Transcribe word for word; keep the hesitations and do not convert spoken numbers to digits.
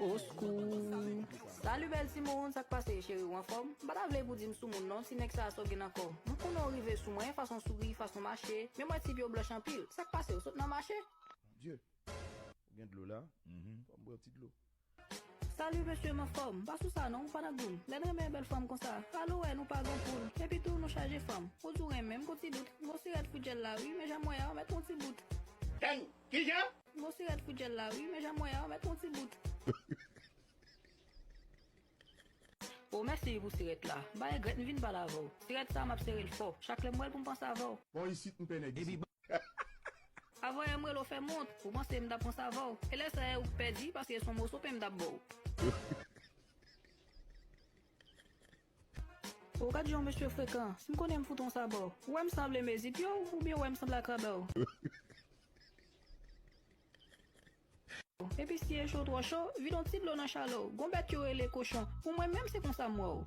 Oskou. Salut bèl timoun, sa k pase cheri, ou anfòm? M pa ta vle pou di m sou moun non, ti nèg sa a sa w gen nan kò w. M konnen w rive sou mwen, fason w souri, fason w mache, men m wè tip yo blanch anpil. Sa k pase, w sot nan mache? Dye, ou gen dlo la? Fò m bwè yon ti dlo. Salut mesye, m anfòm. M pa sou sa non, m pa nan goum. Lè n renmen bèl fanm konsa, alo wè nou pa gen poul. Epi tou nou chaje fanm. Ou di w renmen m, gon ti dout. Gon sirèt fout jèl la wi, men jan m wè a, w mèt yon ti bout. Dang! Kijan? Gon sirèt fout jèl la wi, men jan m wè a, w mèt yon ti bout. O mèsi pou sirèt la. M pa regrèt m vin pale avè w. Sirèt sa m ap sere l fò. Chak lè m wè l pou m panse avè w. Bon isit m pè nèg isit. Avanyè m rele w fè m wont, ou panse m t ap panse avè w. E lè sa a ou k pèdi, paske se yon moso pen m t ap ba w. O gad jan yon mesye frekan, si m konnen m fout yon sa ba w. Ou wè m sanble mezip yo, oubyen ou wè m sanble akrabè w? Epi si e cho twò cho, vide yon ti dlo nan chalè w. Gon bèt yo rele kochon. Pou mwen menm se konsa m wè w.